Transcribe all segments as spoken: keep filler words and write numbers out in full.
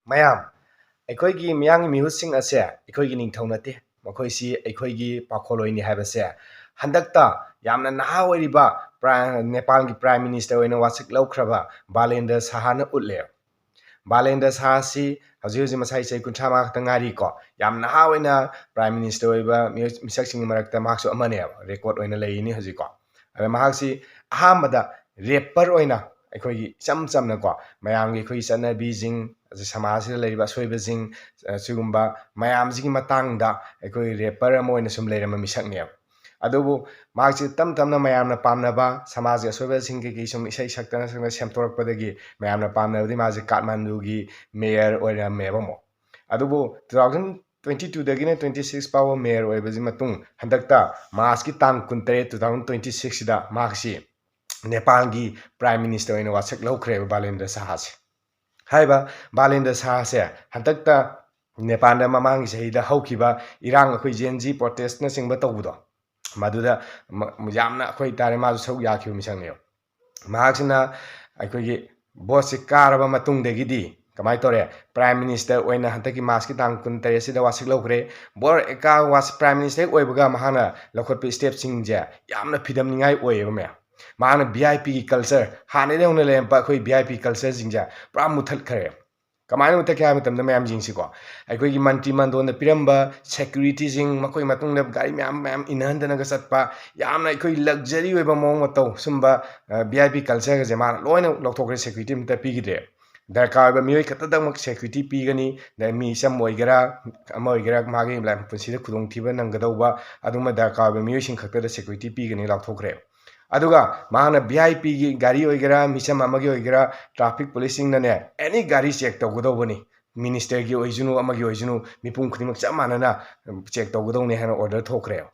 ꯃꯌꯥꯝ, ꯑꯩꯈꯣꯏꯒꯤ ꯃꯤꯌꯥꯝꯒꯤ ꯃꯤꯍꯨꯠꯁꯤꯡ ꯑꯁꯦ ꯑꯩꯈꯣꯏꯒꯤ ꯅꯤꯡꯊꯧ ꯅꯠꯇꯦ, ꯃꯈꯣꯏꯁꯤ ꯑꯩꯈꯣꯏꯒꯤ ꯄꯥꯈꯣꯜꯂꯣꯏꯅꯤ ꯍꯥꯏꯕꯁꯦ ꯍꯟꯗꯛꯇ ꯌꯥꯝꯅ ꯅꯍꯥ ꯑꯣꯏꯔꯤꯕ Prime, ꯅꯦꯄꯥꯜꯒꯤ Prime Minister ꯑꯣꯏꯅ ꯋꯥꯁꯛ ꯂꯧꯈ꯭ꯔꯕ ꯕꯥꯂꯦꯟꯗ꯭ꯔ ꯁꯍꯥꯅ ꯎꯠꯂꯦ꯫ ꯕꯥꯂꯦꯟꯗ꯭ꯔ ꯁꯍꯥꯁꯤ ꯍꯧꯖꯤꯛ ꯍꯧꯖꯤꯛ ꯃꯁꯥꯒꯤ ꯆꯍꯤ ꯀꯨꯟꯊ꯭ꯔꯥ ꯃꯉꯥ ꯈꯛꯇ ꯉꯥꯏꯔꯤꯀꯣ꯫ ꯌꯥꯝ ꯅꯍꯥ ꯑꯣꯏꯅ Prime Minister ꯑꯣꯏꯕ ꯃꯤꯑꯣꯏ, ꯃꯤꯁꯛꯁꯤꯡꯒꯤ ꯃꯔꯛꯇ ꯃꯍꯥꯛꯁꯨ ꯑꯃꯅꯦꯕ, record ꯑꯣꯏꯅ ꯂꯩꯔꯤꯅꯤ ꯍꯧꯖꯤꯛꯀꯣ꯫ ꯑꯗ ꯃꯍꯥꯛꯁꯤ ꯑꯍꯥꯟꯕꯗ rapper ꯑꯣꯏꯅ ꯑꯩꯈꯣꯏꯒꯤ ꯏꯆꯝ ꯆꯝꯅꯀꯣ, ꯃꯌꯥꯝꯒꯤ ꯑꯩꯈꯣꯏꯒꯤ ꯆꯠꯅꯕꯤꯁꯤꯡ, ꯑꯗꯩ ꯁꯃꯥꯖꯁꯤꯗ ꯂꯩꯔꯤꯕ ꯑꯁꯣꯏꯕꯁꯤꯡ, ꯑ, ꯁꯤꯒꯨꯝꯕ ꯃꯌꯥꯝꯁꯤꯒꯤ ꯃꯇꯥꯡꯗ ꯑꯩꯈꯣꯏ rapper ꯑꯃ ꯑꯣꯏꯅ ꯁꯨꯝ ꯂꯩꯔꯝꯕ ꯃꯤꯁꯛꯅꯦꯕ꯫ ꯑꯗꯨꯕꯨ ꯃꯍꯥꯛꯁꯤ ꯇꯞ ꯇꯞꯅ ꯃꯌꯥꯝꯅ ꯄꯥꯝꯅꯕ, ꯁꯃꯥꯖꯒꯤ ꯑꯁꯣꯏꯕꯁꯤꯡ ꯀꯩꯀꯩ ꯁꯨꯝ ꯏꯁꯩ ꯁꯛꯇꯅ ꯁꯛꯇꯅ ꯁꯦꯝꯗꯣꯔꯛꯄꯗꯒꯤ ꯃꯌꯥꯝꯅ ꯄꯥꯝꯅꯕꯗꯤ ꯃꯥꯁꯦ ꯀꯥꯊꯃꯟꯗꯨꯒꯤ mayor ꯑꯣꯏꯔꯝꯃꯦꯕ ꯑꯃꯨꯛ꯫ ꯑꯗꯨꯕꯨ two thousand twenty two ꯗꯒꯤꯅ twenty six ꯐꯥꯎꯕ mayor ꯑꯣꯏꯕꯁꯤ ꯃꯇꯨꯡ ꯍꯟꯗꯛꯇ March ꯀꯤ ꯇꯥꯡ ꯀꯨꯟꯇꯔꯦꯠ, two thousand twenty six ꯁꯤꯗ ꯃꯍꯥꯛꯁꯤ ꯅꯦꯄꯥꯜꯒꯤ Prime Minister ꯑꯣꯏꯅ ꯋꯥꯁꯛ ꯂꯧꯈ꯭ꯔꯦꯕ ꯕꯥꯂꯦꯟꯗ꯭ꯔ ꯁꯍꯥꯁꯦ꯫ ꯍꯥꯏꯔꯤꯕ ꯕꯥꯂꯦꯟꯗ꯭ꯔ ꯁꯍꯥꯁꯦ ꯍꯟꯗꯛꯇ ꯅꯦꯄꯥꯜꯗ ꯃꯃꯥꯡꯒꯤ ꯆꯍꯤꯗ ꯍꯧꯈꯤꯕ ꯏꯔꯥꯡ, ꯑꯩꯈꯣꯏ Gen Z protest ꯅꯆꯤꯡꯕ ꯇꯧꯕꯗꯣ, ꯃꯗꯨꯗ ꯃ-, ꯌꯥꯝꯅ ꯑꯩꯈꯣꯏ ꯇꯥꯔꯦ ꯃꯥꯁꯨ ꯁꯔꯨꯛ ꯌꯥꯈꯤꯕ ꯃꯤꯁꯛꯅꯦꯕ꯫ ꯃꯍꯥꯛꯁꯤꯅ ꯑꯩꯈꯣꯏꯒꯤ vote ꯁꯤ ꯀꯥꯔꯕ ꯃꯇꯨꯡꯗꯒꯤꯗꯤ ꯀꯃꯥꯏꯅ ꯇꯧꯔꯦ? Prime Minister ꯑꯣꯏꯅ ꯍꯟꯗꯛꯀꯤ March ꯀꯤ ꯇꯥꯡ ꯀꯨꯟꯇꯔꯦꯠ ꯁꯤꯗ ꯋꯥꯁꯛ ꯂꯧꯈ꯭ꯔꯦ꯫ Vote ꯀꯥ-, ꯋꯥꯁ-, Prime Minister ꯍꯦꯛ ꯑꯣꯏꯕꯒ ꯃꯍꯥꯛꯅ ꯂꯧꯈꯠꯄ step ꯁꯤꯡꯁꯦ ꯌꯥꯝꯅ ꯐꯤꯗꯝꯅꯤꯡꯉꯥꯏ ꯑꯣꯏꯌꯦꯕ ꯃꯌꯥꯝ꯫ ꯃꯍꯥꯛꯅ V I P ꯒꯤ culture, ꯍꯥꯟꯅꯗꯒꯤ ꯍꯧꯅ ꯂꯩꯔꯝꯕ ꯑꯩꯈꯣꯏ V I P culture ꯁꯤꯡꯁꯦ ꯄꯨꯔꯥ ꯃꯨꯊꯠꯈ꯭ꯔꯦ꯫ ꯀꯃꯥꯏꯅ ꯃꯨꯊꯠꯀꯦ ꯍꯥꯏꯕ ꯃꯇꯝꯗ ꯃꯌꯥꯝ ꯌꯦꯡꯁꯤꯀꯣ, ꯑꯩꯈꯣꯏꯒꯤ ꯃꯟꯇ꯭ꯔꯤ ꯃꯟꯗꯣꯟꯗ ꯄꯤꯔꯝꯕ security ꯁꯤꯡ, ꯃꯈꯣꯏ ꯃꯇꯨꯡꯗ ꯒꯥꯔꯤ ꯃꯌꯥꯝ ꯃꯌꯥꯝ ꯏꯟꯅꯍꯟꯗꯅꯒ ꯆꯠꯄ, ꯌꯥꯝꯅ ꯑꯩꯈꯣꯏ luxury ꯑꯣꯏꯕ ꯃꯑꯣꯡ ꯃꯇꯧ, ꯁꯨꯝꯕ, ꯑ, V I P culture ꯒꯁꯦ ꯃꯥꯅ ꯂꯣꯏꯅ ꯂꯧꯊꯣꯛꯈ꯭ꯔꯦ, security ꯑꯃꯠꯇ ꯄꯤꯈꯤꯗ꯭ꯔꯦ꯫ ꯗꯔꯀꯥꯔ ꯑꯣꯏꯕ ꯃꯤꯑꯣꯏ ꯈꯛꯇꯗꯃꯛ security ꯄꯤꯒꯅꯤ, ꯑꯗꯩ ꯃꯤ ꯏꯆꯝ ꯑꯣꯏꯒꯦꯔꯥ, ꯑꯃ ꯑꯣꯏꯒꯦꯔꯥ, ꯃꯥꯒꯤ ꯂꯥꯏ-, ꯄꯨꯟꯁꯤꯗ ꯈꯨꯗꯣꯡꯊꯤꯕ ꯅꯪꯒꯗꯧꯕ ꯑꯗꯨꯒꯨꯝꯕ ꯗꯔꯀꯥꯔ ꯑꯣꯏꯕ ꯃꯤꯑꯣꯏꯁꯤꯡ ꯈꯛꯇꯗ security ꯄꯤꯒꯅꯤ ꯂꯥꯎꯊꯣꯛꯈ꯭ꯔꯦ꯫ ꯑꯗꯨꯒ ꯃꯍꯥꯛꯅ V I P ꯒꯤ ꯒꯥꯔꯤ ꯑꯣꯏꯒꯦꯔꯥ, ꯃꯤꯆꯝ ꯑꯃꯒꯤ ꯑꯣꯏꯒꯦꯔꯥ, traffic police ꯁꯤꯡꯅꯅꯦ, any ꯒꯥꯔꯤ check ꯇꯧꯒꯗꯧꯕꯅꯤ꯫ Minister ꯒꯤ ꯑꯣꯏꯁꯅꯨ, ꯑꯃꯒꯤ ꯑꯣꯏꯁꯅꯨ, ꯃꯤꯄꯨꯝ ꯈꯨꯗꯤꯡꯃꯛ ꯆꯞ ꯃꯥꯟꯅꯅ check ꯇꯧꯒꯗꯧꯅꯤ ꯍꯥꯏꯅ order ꯊꯣꯛꯈ꯭ꯔꯦꯕ꯫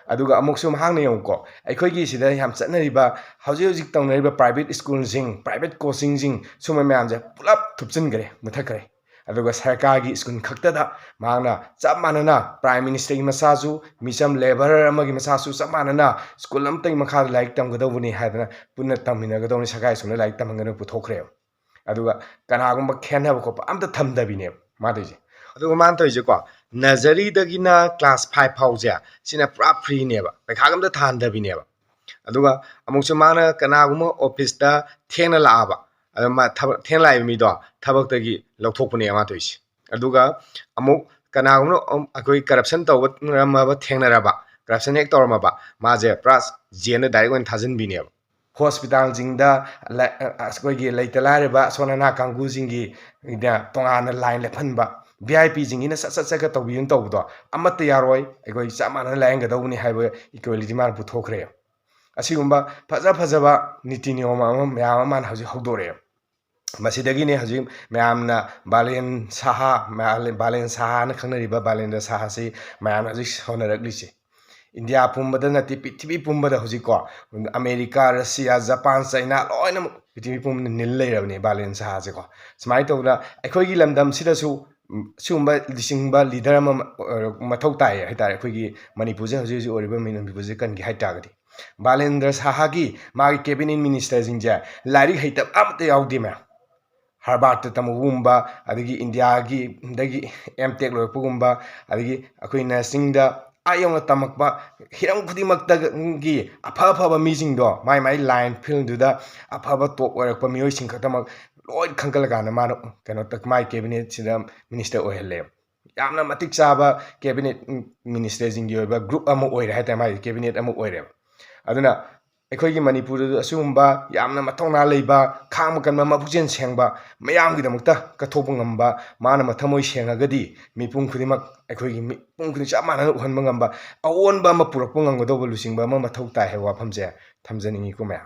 ꯑꯗꯨꯒ ꯑꯃꯨꯛꯁꯨ ꯃꯍꯥꯛꯅ ꯌꯦꯡꯉꯨꯀꯣ, ꯑꯩꯈꯣꯏꯒꯤ ꯁꯤꯗ ꯌꯥꯝ ꯆꯠꯅꯔꯤꯕ, ꯍꯧꯖꯤꯛ ꯍꯧꯖꯤꯛ ꯇꯧꯅꯔꯤꯕ private school ꯁꯤꯡ, private coaching ꯁꯤꯡ, ꯁꯨꯝꯕ ꯃꯌꯥꯝꯁꯦ ꯄꯨꯂꯞ ꯊꯨꯞꯆꯤꯟꯈ꯭ꯔꯦ, ꯃꯨꯊꯠꯈ꯭ꯔꯦ꯫ ꯑꯗꯨꯒ ꯁꯔꯀꯥꯔꯒꯤ school ꯈꯛꯇꯗ ꯃꯍꯥꯛꯅ ꯆꯞ ꯃꯥꯟꯅꯅ Prime Minister ꯒꯤ ꯃꯆꯥꯁꯨ, ꯃꯤꯆꯝ labour ꯑꯃꯒꯤ ꯃꯆꯥꯁꯨ ꯆꯞ ꯃꯥꯟꯅꯅ school ꯑꯃꯠꯇꯒꯤ ꯃꯈꯥꯗ ꯂꯥꯏꯔꯤꯛ ꯇꯝꯒꯗꯧꯕꯅꯤ ꯍꯥꯏꯗꯅ ꯄꯨꯟꯅ ꯇꯝꯃꯤꯟꯅꯒꯗꯧꯕꯅꯤ, ꯁꯔꯀꯥꯔꯒꯤ school ꯗ ꯂꯥꯏꯔꯤꯛ ꯇꯝꯍꯟꯒꯅꯨ ꯄꯨꯊꯣꯛꯈ꯭ꯔꯦꯕ꯫ ꯑꯗꯨꯒ ꯀꯅꯥꯒꯨꯝꯕ ꯈꯦꯠꯅꯕ ꯈꯣꯠꯄ ꯑꯝꯇ ꯊꯝꯗꯕꯤꯅꯦꯕ ꯃꯥ ꯇꯧꯔꯤꯁꯦ꯫ ꯑꯗꯨꯒ ꯃꯥꯅ ꯇꯧꯔꯤꯁꯦꯀꯣ, ꯅꯖꯔꯤꯗꯒꯤꯅ ꯀ꯭ꯂꯥꯁ ꯐꯥꯏꯚ ꯐꯥꯎꯁꯦ ꯁꯤꯅ ꯄꯨꯔꯥ ꯐ꯭ꯔꯤꯅꯦꯕ, ꯄꯩꯈꯥꯒ ꯑꯝꯇ ꯊꯥꯍꯟꯗꯕꯤꯅꯦꯕ꯫ ꯑꯗꯨꯒ ꯑꯃꯨꯛꯁꯨ ꯃꯥꯅ ꯀꯅꯥꯒꯨꯝꯕ ꯑꯣꯐꯤꯁꯇ ꯊꯦꯡꯅ ꯂꯥꯛꯑꯕ, ꯑꯗ ꯃꯥ ꯊꯕꯛ ꯊꯦꯡꯅ ꯂꯥꯛꯏꯕ ꯃꯤꯗꯣ ꯊꯕꯛꯇꯒꯤ ꯂꯧꯊꯣꯛꯄꯅꯦꯕ ꯃꯥ ꯇꯧꯔꯤꯁꯦ꯫ ꯑꯗꯨꯒ ꯑꯃꯨꯛ ꯀꯅꯥꯒꯨꯝꯕꯅ ꯑꯩꯈꯣꯏ ꯀꯔꯞꯁꯟ ꯇꯧꯔꯝꯃꯕ, ꯊꯦꯡꯅꯔꯕ, ꯀꯔꯞꯁꯟ ꯍꯦꯛ ꯇꯧꯔꯝꯃꯕ, ꯃꯥꯁꯦ ꯄꯨꯔꯥ ꯖꯦꯜꯗ ꯗꯥꯏꯔꯦꯛ ꯑꯣꯏꯅ ꯊꯥꯖꯤꯟꯕꯤꯅꯦꯕ꯫ ꯍꯣꯁꯄꯤꯇꯥꯜꯁꯤꯡꯗ ꯑꯩꯈꯣꯏꯒꯤ ꯂꯩꯇ ꯂꯥꯏꯔꯕ ꯑꯁꯣꯟ ꯑꯅꯥ ꯀꯥꯡꯕꯨꯁꯤꯡꯒꯤ ꯇꯣꯉꯥꯟꯅ ꯂꯥꯏꯟ ꯂꯦꯞꯍꯟꯕ, ꯚꯤ ꯑꯥꯏ ꯄꯤꯁꯤꯡꯒꯤꯅ ꯁꯠ ꯁꯠ ꯁꯠꯀ ꯇꯧꯕꯤꯌꯨꯅ ꯇꯧꯕꯗꯣ ꯑꯃꯠꯇ ꯌꯥꯔꯣꯏ, ꯑꯩꯈꯣꯏ ꯆꯞ ꯃꯥꯟꯅꯅ ꯂꯥꯏꯌꯦꯡꯒꯗꯧꯕꯅꯤ ꯍꯥꯏꯕ ꯏꯀ꯭ꯋꯦꯂꯤꯇꯤ ꯃꯥꯅ ꯄꯨꯊꯣꯛꯈ꯭ꯔꯦ꯫ ꯑꯁꯤꯒꯨꯝꯕ ꯐꯖ ꯐꯖꯕ ꯅꯤꯇꯤ ꯅꯤꯌꯣꯝ ꯑꯃ ꯃꯌꯥꯝ ꯑꯃ ꯃꯥꯅ ꯍꯧꯖꯤꯛ ꯍꯧꯗꯣꯔꯛꯑꯦ꯫ ꯃꯁꯤꯗꯒꯤꯅꯦ ꯍꯧꯖꯤꯛ ꯃꯌꯥꯝꯅ ꯕꯥꯂꯦꯟ ꯁꯥꯍꯥ, ꯕꯥꯂꯦꯟ ꯁꯥꯍꯥꯅ ꯈꯪꯅꯔꯤꯕ ꯕꯥꯂꯦꯟꯗ꯭ꯔ ꯁꯥꯍꯥꯁꯤ ꯃꯌꯥꯝꯅ ꯍꯧꯖꯤꯛ ꯁꯣꯟꯅꯔꯛꯂꯤꯁꯦ꯫ ꯏꯟꯗꯤꯌꯥ ꯄꯨꯝꯕꯗ ꯅꯠꯇꯦ, ꯄ꯭ꯔꯤꯊꯤꯕꯤ ꯄꯨꯝꯕꯗ ꯍꯧꯖꯤꯛꯀꯣ, ꯑꯃꯦꯔꯤꯀꯥ, ꯔꯁꯤꯌꯥ, ꯖꯄꯥꯟ, ꯆꯩꯅꯥ ꯂꯣꯏꯅꯃꯛ ꯄ꯭ꯔꯤꯊꯤꯕꯤ ꯄꯨꯝꯕꯗ ꯅꯤꯜ ꯂꯩꯔꯕꯅꯦ ꯕꯥꯂꯦꯟ ꯁꯥꯍꯥꯁꯦꯀꯣ꯫ ꯁꯨꯃꯥꯏꯅ ꯇꯧꯗꯅ ꯑꯩꯈꯣꯏꯒꯤ ꯂꯝꯗꯝꯁꯤꯗꯁꯨ, ꯎꯝ, ꯁꯤꯒꯨꯝꯕ ꯂꯤꯆꯤꯡꯕ ꯂꯤꯗꯔ ꯑꯃ, ꯑ, ꯃꯊꯧ ꯇꯥꯏ ꯍꯥꯏꯇꯥꯔꯦ꯫ ꯑꯩꯈꯣꯏꯒꯤ ꯃꯅꯤꯄꯨꯔꯁꯦ ꯍꯧꯖꯤꯛ ꯍꯧꯖꯤꯛ ꯑꯣꯏꯔꯤꯕ ꯃꯅꯤꯄꯨꯔꯁꯦ ꯀꯟꯒꯦ ꯍꯥꯏꯇꯥꯔꯒꯗꯤ꯫ ꯕꯥꯂꯦꯟꯗ꯭ꯔ ꯁꯥꯍꯥꯒꯤ ꯃꯥꯒꯤ ꯀꯦꯕꯤꯅꯦꯠ ꯃꯤꯅꯤꯁꯇꯔꯁꯤꯡꯁꯦ ꯂꯥꯏꯔꯤꯛ ꯍꯩꯇꯕ ꯑꯃꯠꯇ ꯌꯥꯎꯗꯦ ꯃꯌꯥꯝ꯫ ꯍꯥꯔꯕꯥꯔꯠꯇ ꯇꯝꯃꯨꯕꯒꯨꯝꯕ, ꯑꯗꯒꯤ ꯏꯟꯗꯤꯌꯥꯒꯤ, ꯗꯒꯤ ꯑꯦꯝ ꯇꯦꯛ ꯂꯣꯏꯔꯛꯄꯒꯨꯝꯕ, ꯑꯗꯒꯤ ꯑꯩꯈꯣꯏꯅ ꯆꯤꯡꯗ ꯑꯥ ꯌꯧꯅ ꯇꯝꯃꯛꯄ ꯍꯤꯔꯝ ꯈꯨꯗꯤꯡꯃꯛꯇꯒꯤ ꯑꯐ ꯑꯐꯕ ꯃꯤꯁꯤꯡꯗꯣ ꯃꯥꯏ ꯃꯥꯏ ꯂꯥꯏꯟ ꯐꯤꯜꯗꯨꯗ ꯑꯐꯕ ꯇꯣꯞ ꯑꯣꯏꯔꯛꯄ ꯃꯤꯑꯣꯏꯁꯤꯡ ꯈꯛꯇꯃꯛ ꯂꯣꯏ ꯈꯟꯒꯠꯂꯀꯥꯟꯗ ꯃꯥꯅ ꯀꯩꯅꯣ ꯇ-, ꯃꯥꯏ ꯀꯦꯕꯤꯅꯦꯠꯁꯤꯗ ꯃꯤꯅꯤꯁꯇꯔ ꯑꯣꯏꯍꯜꯂꯦꯕ꯫ ꯌꯥꯝꯅ ꯃꯇꯤꯛ ꯆꯥꯕ ꯀꯦꯕꯤꯅꯦꯠ ꯃꯤꯅꯤꯁꯇꯔꯁꯤꯡꯒꯤ ꯑꯣꯏꯕ ꯒ꯭ꯔꯨꯞ ꯑꯃ ꯑꯣꯏꯔꯦ ꯍꯥꯏꯇꯥꯔꯦ, ꯃꯥꯒꯤ ꯀꯦꯕꯤꯅꯦꯠ ꯑꯃ ꯑꯣꯏꯔꯦꯕ꯫ ꯑꯗꯨꯅ ꯑꯩꯈꯣꯏꯒꯤ ꯃꯅꯤꯄꯨꯔꯗꯁꯨ ꯑꯁꯤꯒꯨꯝꯕ ꯌꯥꯝꯅ ꯃꯊꯧꯅꯥ ꯂꯩꯕ, ꯈꯥꯡꯕ ꯀꯟꯕ, ꯃꯄꯨꯛꯆꯦꯜ ꯁꯦꯡꯕ, ꯃꯌꯥꯝꯒꯤꯗꯃꯛꯇ ꯀꯠꯊꯣꯛꯄ ꯉꯝꯕ, ꯃꯥꯅ ꯃꯊꯃꯣꯏ ꯁꯦꯡꯉꯒꯗꯤ ꯃꯤꯄꯨꯝ ꯈꯨꯗꯤꯡꯃꯛ, ꯑꯩꯈꯣꯏꯒꯤ ꯃꯤꯄꯨꯝ ꯈꯨꯗꯤꯡ ꯆꯞ ꯃꯥꯟꯅꯅ ꯎꯍꯟꯕ ꯉꯝꯕ, ꯑꯑꯣꯟꯕ ꯑꯃ ꯄꯨꯔꯛꯄ ꯉꯝꯒꯗꯧꯕ ꯂꯨꯆꯤꯡꯕ ꯑꯃ ꯃꯊꯧ ꯇꯥꯏ ꯍꯥꯏꯕ ꯋꯥꯐꯝꯁꯦ ꯊꯝꯖꯅꯤꯡꯉꯤꯀꯣ ꯃꯌꯥꯝ꯫